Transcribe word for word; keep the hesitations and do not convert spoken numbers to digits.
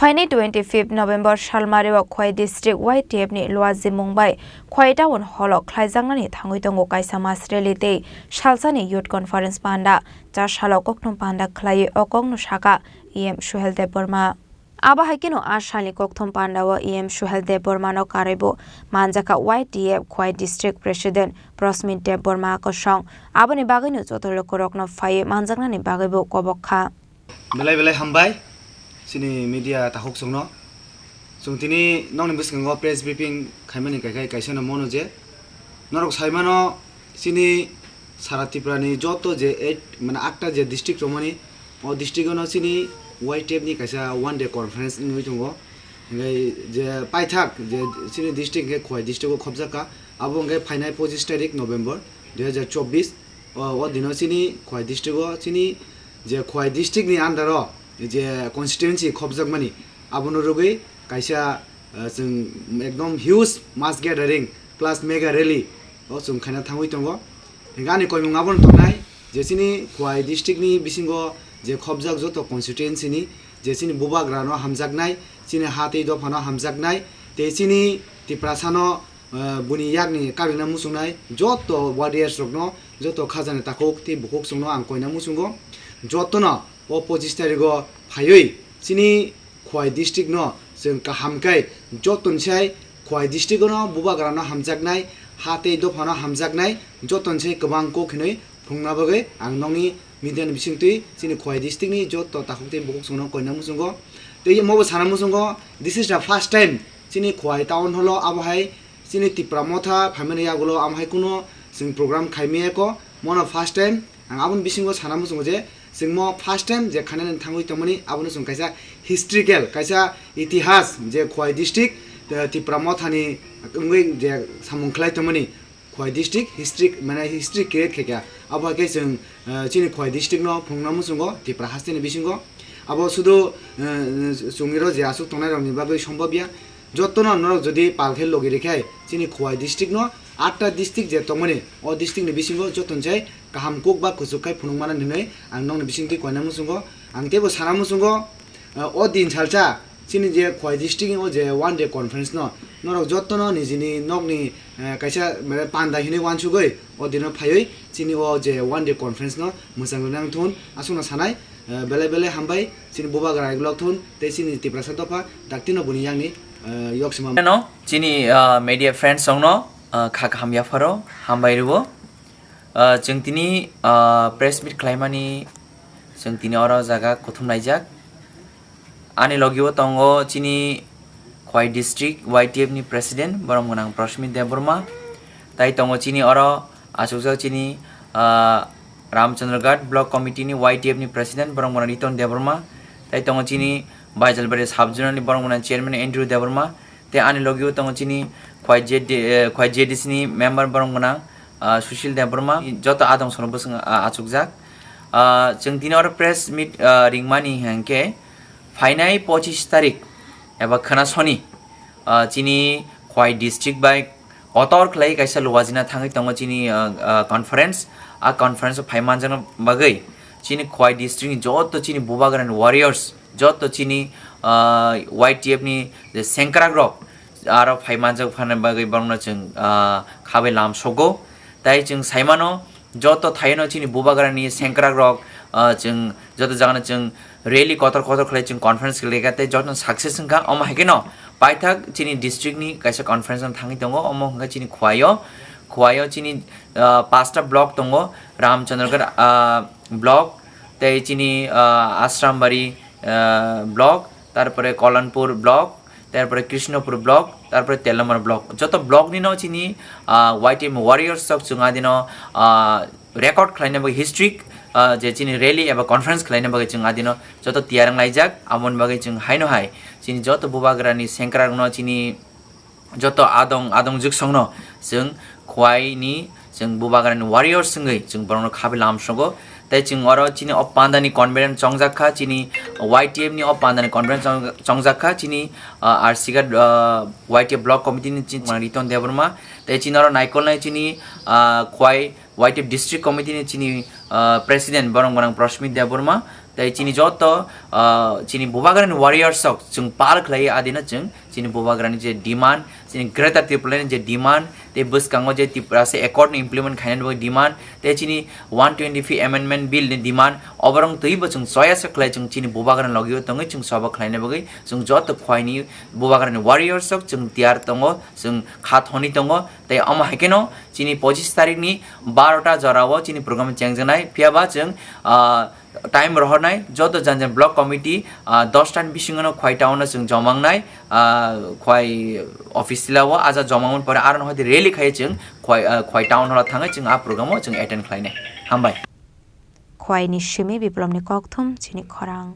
Phainai twenty-fifth November salmari o Khwai district Y T F ni Luaji mung bai Khwai town hall o khlaijaknani thangwi tongo kaisa mass rally tei salsani youth conference panda. Cha salo kokthum panda khlaiwi o kokno saka E M Suhel Debbarma. Abo hai kheno a salni kokthum panda o E M Suhel Debbarma no karwi bo manjakha Y T F Khwai district president Prosmit Debbarma kosong. Aboni bagwino joto lukurokno phaiwi manjaknani bagwi bo kobok kha. Belai belai hambai chini media takhuk chwngno. Chwng tini nokni bwskango press briefing khaimani kaikai kaisa no mono je norok saimano chini sara Tripura ni joto je eight mane atta je district romani o district no chini Y T F ni kaisa one day conference wngwi tongo. Hingke je paithak je chini district hingke Khowai district o khopjak kha. Abo hingke phainai pochis tarik November dui hazar chobbish. O, o dino chini Khowai district o chini je Khowai district ni under o je constituency khopjakmani abono rwgwi kaisa, eh, chwng ekdom huge mass gathering plus mega rally o chwng khaina thangwi tongo. Hingke ani koimung abono tongnai je chini Khowai district ni bisingo je khopjak joto constituency ni je chini bubagra no hamjaknai, chini ha tei dopha no hamjaknai, tei chini Tiprasa no eh, buni yakni karwina muchungnai joto warriors rokno, joto khajani takhuk tei bukhuk chwngno ang koina muchungo. Jotono o pochis tarigo phaiwi chini Khowai district no chwng kaham khe jotoni sai Khowai district no bubagra no hamjaknai, ha tei dopha no hamjaknai, jotoni sai kwbang kok hinwi phunukna bagwi ang nokni media ni bisingtwi chini Khowai district ni joto takhuk tei bukhuk chwngno koina muchungo. Tei omo bo sana muchungo, this is the first time chini Khowai town hall o abo hai chini Tipra Motha phaimani yagulo amo hai kuno chwng program khaimaya kho, mono first time. Ang aboni bisingo sana muchungo je chwng mo first time je khainani thangwi tongmani, abono chwng kaisa historical, kaisa itihas je Khowai district, eh, Tipra Mothani wngwi je samung khlai tongmani. Khowai district history, mane history create khaikha. Abo hai khe chwng, eh, chini Khowai district no phunukna muchungo Tipra hasteni bisingo. Abo sudu, eh, chwngni ro je aswk tongnai rokni bagwi sombobya. Jottono norok jodi pal khe logi rikhe chini Khowai district no atta district je tongmani, o district ni bisingo jottoni sai kaham kok ba kuchuk khai phunukmana hinwi ang nokni bisingtwi koina muchungo. Ang teibo sana muchungo, eh, o din salsa chini je Khowai district ni o je one day conference no norok jottono nijini nokni, eh, kaisa, mane, panda hinwi wansugwi o dino phaiwi chini o je one day conference no mwchang rwna wng thun aswkno sanai, eh, belai belai hambai chini bubagra igulok thun tei chini Tiprasa dopha daktino buni yakni, eh, yok sima. No, chini, ah, media friends rokno, ah, kha kaham yapharo hambai rwo. Ah, chwng tini, ah, press meet khlaimani chwng tini oro jaga kuthum laijak. Ani logio tongo chini Khowai district Y T F ni president, borom gwnang Prosmit Debbarma. Tai tongo chini oro achukjak chini, ah, Ramchandraghat block committee ni Y T F ni president, borom gwnang Riton Debbarma. Tai tongo chini Baijalbari sub zonal ni borom gwnang chairman Andrew Debbarma. Tei ani logio tongo chini Khowai J D, eh, Khowai J D C ni member borom gwnang, ah, Sushil Debbarma. Joto adong sono bwswng, ah, achukjak. Ah, chwng tini oro press meet, ah, ringmani hwnkhe phainai pochis tarik eba khwna soni, ah, chini Khowai district bai kotor khlai kaisa luwajina thangwi tongo chini, ah, ah, conference. A conference o phai manjakna bagwi chini Khowai district ni joto chini bubagrani warriors, joto chini, ah, Y T F ni je sengkrak rok aro phai manjak phana bagwi borokno chwng, ah, khabai lam sogo. Tai chwng saimano joto thaino chini bubagrani sengkrak rok, ah, chwng joto jagano chwng rally kotor kotor khlai chwng conference khlaikha tei jotono success wngkha. Omo hai kheno paithak chini district ni kaisa conference no thangwi tongo, omo hwnkha chini Khowai o, Khowai o chini, ah, pasta block tongo, Ramchandragarh, ah, block, tei chini, ah, Asrambari, ah, block, tarpore Kolanpur block, tarpore Krishnapur block, tarpore Telamara block. Joto block ni no chini, ah, Y T F warriors rok chwng adino, ah, record khlaina bagwi history, ah, je chini rally eba conference khlaina bagwi chwng adino joto tiyar wng laijak. Aboni bagwi chwng haino hai chini joto bubagrani sengkrak no chini joto adong, adong jugsongno chwng Khowai ni chwng bubagrani warriors wngwi chwng borokno khabai lam sogo. Tei chwng oro chini o pandani convener chongjak kha, chini Y T F ni o pandani convener chong-, chongjak kha, chini, ah, R C Ghat, ah, Y T F block committee ni chini Riton Debbarma, tei chini oro naikolnai chini, ah, Khowai Y T F district committee ni chini, ah, president borom gwnang Prosmit Debbarma, tei chini joto, ah, chini Bubagrani warriors rok chwng pal khlai adino chwng chini Bubagrani je demand, chini Greater Tipraland je demand, tei bwskango je Tiprasa Accord ni implement khainani bagwi demand, tei chini one twenty-fifth Amendment Bill ni demand, oborok twibo chwng choya se khlai chwng chini Bubagrani logio tongwi chwng soba khlaina bagwi chwng joto khwaini Bubagrani warriors rok chwng tiyar tongo, chwng kha thoni tongo, tei omo hai kheno chini pochis tarikh ni barota jorao chini program chengjaknai, phiyaba chwng, ah, time rohornai joto janjan block committee, ah, dos ta ni bisingo no Khwai town o chwng jomangnai, ah, Khwai office tila o aja jomangmani pore aro no hoi rally khai chwng Khwai, ah, Khwai town hall o thangwi chwng a program o chwng attend khlainai. Hambai. Khwaini simi Biplomni kokthum chini khorang.